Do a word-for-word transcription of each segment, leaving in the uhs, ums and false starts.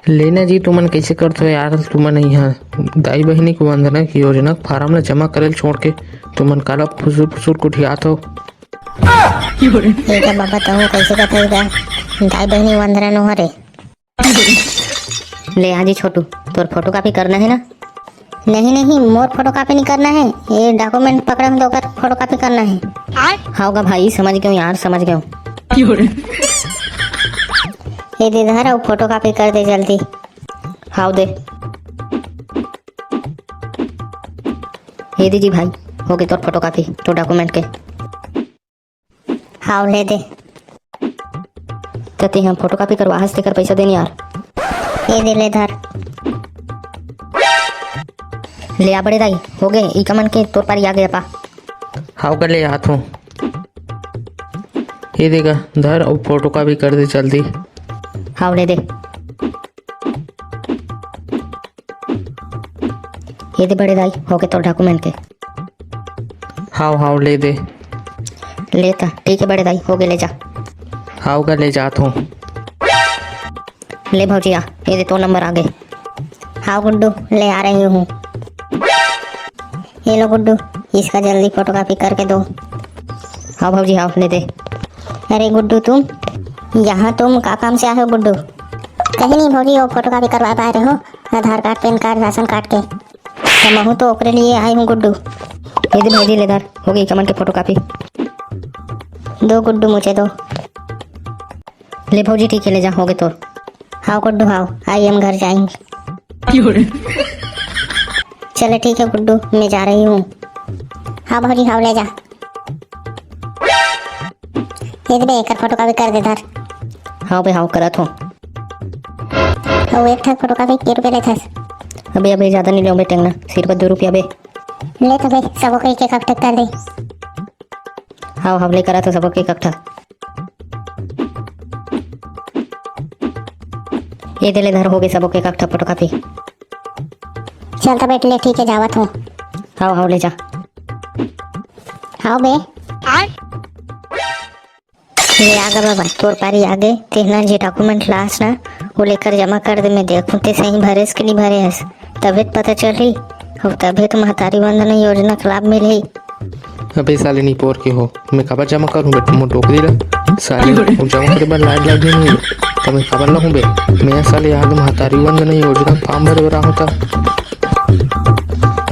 लेना जी, तुमन कइसे करथो यार? तुमन इहाँ दाई बहिनी के वंदना के योजना के फारम ला जमा करे ल छोड़ के तुमन काला फुसुर फुसुर कुठियात हो? ये का बाबा, तहूँ कइसे कथे का? दाई बहिनी वंदना नोहरे। ले आ जी छोटू, तोर फोटोकॉपी करना हे ना? नहीं नहीं, मोर फोटोकॉपी नहीं करना हे। ये डॉक्यूमेंट पकड़े हूँ तो ओकर फोटोकॉपी करना हे। हाव गा भाई, समझ गेंव यार, समझ गेंव। ये दे धर, अउ फोटोकॉपी कर दे जल्दी। हाव दे। ये दे जी भाई, होगे तोर फोटोकॉपी, तोर डॉक्यूमेंट के। हाव, ले दे। त तेंह फोटोकॉपी करवाहस, तेकर पइसा दे न यार। ये दे, ले धर। ले आ बड़े दाई, होगे, इका मन के तोर पारी आगे पा। हाव गा, ले आत हूँ। ये दे गा, धर अउ फोटोकॉपी कर दे जल्दी। हाव, ले दे। ये दे बड़े दाई, होगे तोर डॉक्यूमेंट के। हाव हाव, ले दे। ले त, ठीक हे बड़े दाई, होगे, ले जा। हाव गा, ले जात हूँ। ले भौजी आ, ये दे तोर नंबर आगे। हाव गुड्डू, ले आ रही हूँ। ये लो गुड्डू, इसका जल्दी फोटोकॉपी करके दो। हाव भौजी, हाव, ले दे। अरे गुड्डू, तुम यहाँ, तुम का काम से आए हो गुड्डू? कहीं नहीं भौजी, वो फोटोकॉपी करवाए पाए रहे हो, Aadhaar card, PAN card, ration card के। तो महू तो ओकरे लिए आई हूँ गुड्डू। ये दे भौजी, ले धर, होगे इका मन के फोटोकॉपी। दो गुड्डू, मुझे दो। ले भौजी, ठीक हे, ले जा, होगे तोर। हाव गुड्डू, हाव, आई हम घर जाएंगे। चलो ठीक है गुड्डू, मैं जा रही हूँ। हाँ भौजी, हाव, ले जा। ये दे बे, एकर फोटोकॉपी कर दे धर। हाव बे, हाव, करत हूँ। अउ एक ठक फोटोकॉपी के रुपया लेथस? अबे, अबे, ज्यादा नहीं लेंव बे, टेंगना, सिर्फ दो रुपया बे। ले तो बे, सबो के एक एक ठक कर दे। हाव, हाव, ले करत हूँ सबो के एक एक ठक। ये दे ले धर, होगे सबो के एक एक ठक फोटोकॉपी। चल तो बेटा, ले ठीक है, जावत हूँ। हाव, हाव, ले जा। हाव बे। ले आ गा बाबा, तोर पारी आगे, तेंह ना जे डॉक्यूमेंट लास ना, वो लेकर जमा कर दे, मैं देखूँ ते सही भरेस कि नहीं भरे हस, तभे तो पता चलही, अउ तभे तो महतारी वंदना योजना के लाभ मिलही। अबे साले निपोर के हो, मैं काबर जमा करूँ बे मोर डोकरी ला? साले, वो जमा करे बर लाज लागे नहीं, त मैं काबर लाहूँ बे? मैं साले आज महतारी वंदना योजना फॉर्म भरे बर आहूँ त।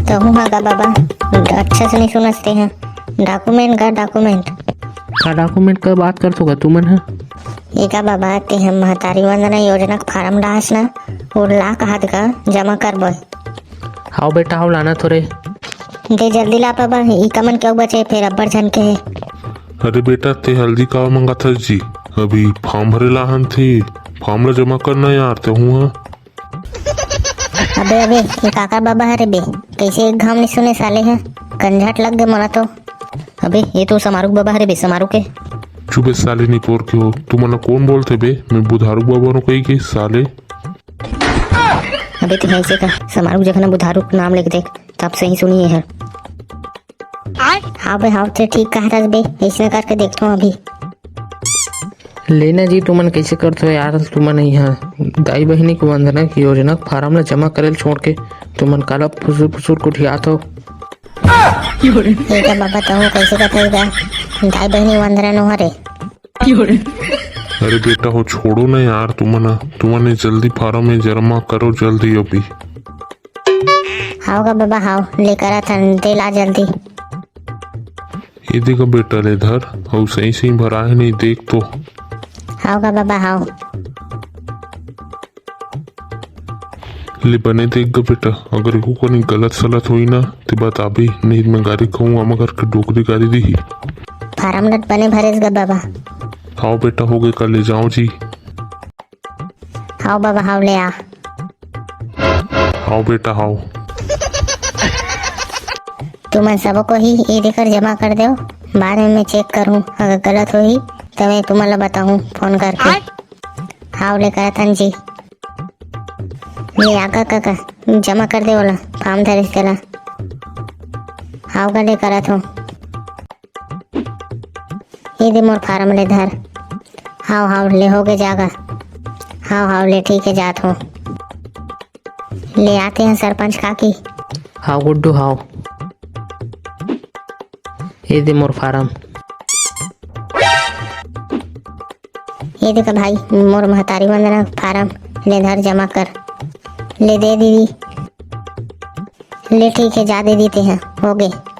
तहूँ हा गा बाबा, अच्छा से नहीं सुनस तेंह। डॉक्यूमेंट का डॉक्यूमेंट। का डॉक्यूमेंट का बात करथो गा तुमन ह? ए गा बाबा, तेंह महतारी वंदना योजना के फारम डाहस ना, वो ला कहत गा जमा करबो। हाव बेटा, हाव, लाना थोरे। दे जल्दी ला बाबा, इका मन के अउ बचे, फेर अब्बड़ झन के हे। अरे बेटा, तें हल्दी काबर मंगाथस जी? अभी फॉर्म भरे ला आहन ते, फॉर्म ला जमा करना यार, तहूँ हा। अबे, अबे, ये काकर बाबा हरे बे? कइसे एक घाव नहीं सुने साले ह? कंझाट लग गे मोला तो। अबे, ये तो समारू के बाबा हरे बे, समारू के। चुप बे साले निपोर के हो, तुमन ला कोन बोलथे बे? मैं बुधारू के बाबा हरों कहिके साले। अबे, तें अइसे का, समारू के जगह ना बुधारू के नाम लेके देख, तब सही सुनही ये हर। हाव बे, हाव, तें ठीक कहत हस बे, अइसने करके देखथों अभी। लेना जी, तुमन कइसे करथो यार? तुमन इहाँ दाई बहिनी के वंदना के योजना के फारम ला जमा करे ल छोड़ के तुमन काला फुसुर फुसुर कुठियात हो? ए गा बाबा, तहूँ कइसे कथे गा? दाई बहिनी वंदना नोहरे। अरे बेटा हो, छोड़ो ना यार, तुमन, तुमन ये जल्दी फारम में जमा करो, जल्दी अभी। हाव गा बाबा, हाव, ले करत हन, दे ला जल्दी। ये दे गा बेटा, ले धर, अउ सही सही भराए हे नहीं, देख तो। हाव गा बाबा, हाव। ले बने देख गा बेटा, अगर एको कनी गलत सलत होई ना, ते बताबे, नहीं मैं गारी खाहूँ, आमा घर के डोकरी गारी दिही। फारम ल बने भरेस गा बाबा। हाव बेटा, होगे का, ले जाओ जी। हाव बाबा, हाव, ले आ। हाव बेटा, हाव। तुमन सबो कोई ये दे कर जमा कर देव, बाद में मैं चेक करूँ, अगर गलत होही त मैं तुमन ला बताहूँ फोन करके। हाव, ले करत हन जी। ले आ गा काका, जमा कर दे ओला, फारम धरे तेला। हाव गा, ले करत हों। ये दे मोर फारम, ले धर। हाव, हाव, ले होगे जा गा। हाव, हाव, ले ठीक हे, जात हों। ले आते हैं सरपंच काकी। हाव गुड्डू, हाव। ये दे मोर फारम। ये देखा भाई, मोर महतारी वंदना फारम, ले धर जमा कर। ले दे दीदी। ले ठीक है, जा दे देते हैं, हो गए।